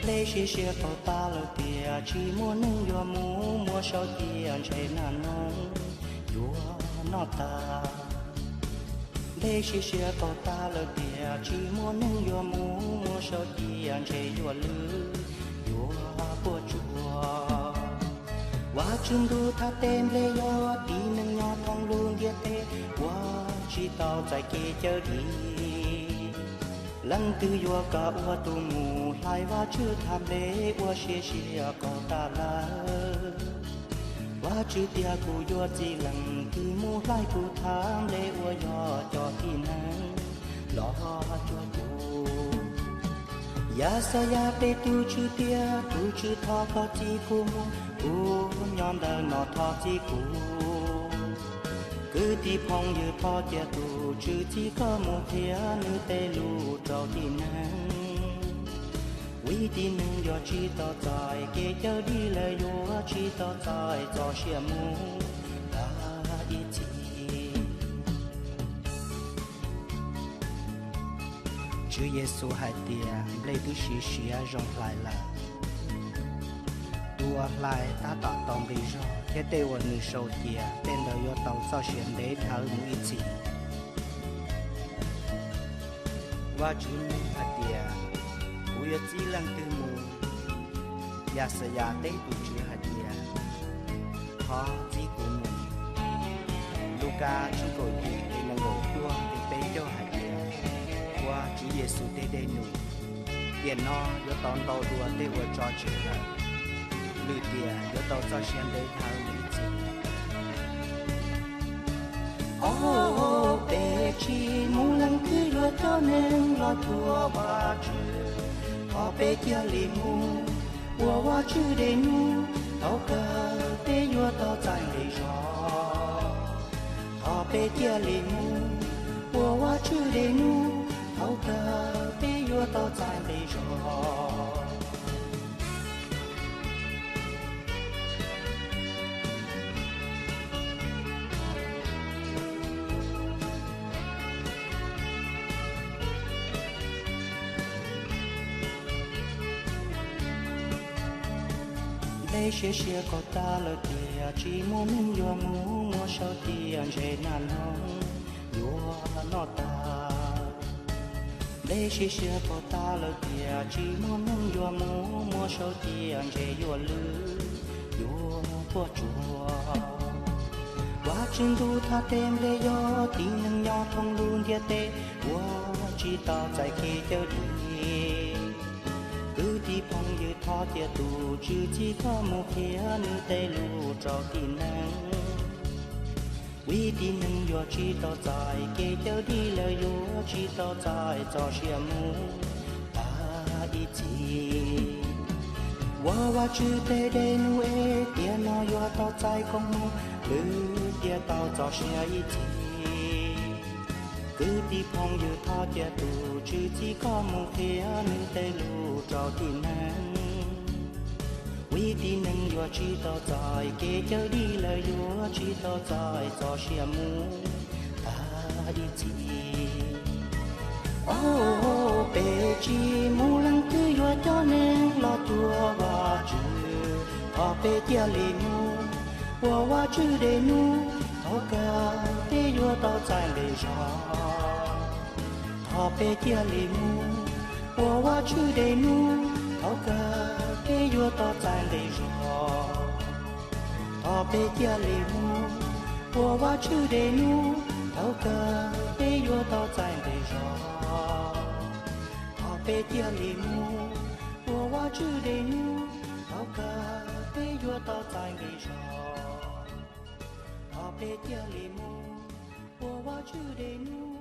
Nplej siav siav qaug tag lawm tias tsis muaj neeg yuav mus, muab sau cia ntshe nas noog yuav noj tag. Nplej siav siav qaug tag lawm tias tsis muaj neeg yuav mus, muab sau cia ntshe yuav lwj yuav puas tsuaj. Vajtswv ntuj thaj teb nplej yog tib neeg nyob thoob lub ntiaj teb uas tsis tau txais kev cawm dim. Leej twg yuav kom ua tus mus hlais Vajtswv thaj nplej uas siav siav qaug tag lawm? Vajtswv tias kuv yuav txib leej twg mus hlais kuv thaj nplej uas yog cov tib neeg los cuag kuv. Yaxayas teb tus Tswv tias, tus Tswv thov koj txib kuv mus, kuv nyob ntawm no, thov txib kuv. Kwv tij phooj ywg, thov cia tus Tswv txib koj mus qhia nws tej lus rau tib neeg. Vim tib neeg yuav tsis tau txais kev cawm dim lawm, yuav tsis tau txais txoj sia mus tag ib txhis. Tswv Yexus hais tias nplej twb siav siav zoo hlais lawm. Tus uas hlais tab tom tau nqi zog thiab tej uas nws sau cia, tej ntawd yuav tau txoj sia ntev dhawv mus ib txhis. Vajtswv nug hais tias, kuv yuav txib leej twg mus? Yaxayas teb tus Tswv hais tias, thov txib kuv mus. Lukas tshooj kaum yim nqe nees nkaum cuaj nqe peb caug hais tias, ua Tswv Yexus tej dej num, tiam no yuav tau ntau dua tej uas tso tseg lawm, lwm tiam yuav tau txoj sia ntev dhawv mus ib txhis. Ob, peb tsis mus leej twg yuav coj neeg los cuag Vajtswv. Thov peb cia li mus ua Vajtswv dej num, thaum kawg peb yuav tau txais nqi zog. Thov peb cia li mus ua Vajtswv dej num, thaum kawg peb yuav tau txais nqi zog. Nplej siav siav qaug tag lawm tias tsis muaj neeg yuav mus, muab sau cia ntshe nas noog yuav noj tag. Nplej siav siav qaug tag lawm tias tsis muaj neeg yuav mus, muab sau cia ntshe yuav lwj yuav puas tsuaj. Vajtswv ntuj thaj teb nplej yog tib neeg nyob thoob lub ntiaj teb uas tsis tau txais kev cawm dim. Kwv tij phooj ywg, thov cia tus Tswv txib koj mus qhia nws tej lus rau tib neeg. Vim tib neeg yuav tsis tau txais kev cawm dim lawm, yuav tsis tau txais txoj sia mus tag ib txhis. Ua Vajtswv tej dej num es tiam no yuav tau txais koob hmoov, lwm tiam tau txoj sia ib txhis. Kwv tij phooj ywg, thov cia tus Tswv txib koj mus qhia nws tej lus rau tib neeg. Vim tib neeg yuav tsis tau txais kev cawm dim lawm, yuav tsis tau txais txoj sia mus tag ib txhis. Au, peb tsis mus leej twg yuav coj neeg los cuag Vajtswv. Thov peb cia li mus ua Vajtswv dej num, thaum kawg peb yuav tau txais nqi zog. Thov peb cia li mus ua Vajtswv dej num, thaum kawg peb yuav tau txais nqi zog. Thov peb cia li mus ua Vajtswv dej num, thaum kawg peb yuav tau txais nqi zog. Thov peb cia li mus ua Vajtswv dej num, thaum kawg peb yuav tau txais nqi zog. Thov peb cia li mus ua Vajtswv dej num,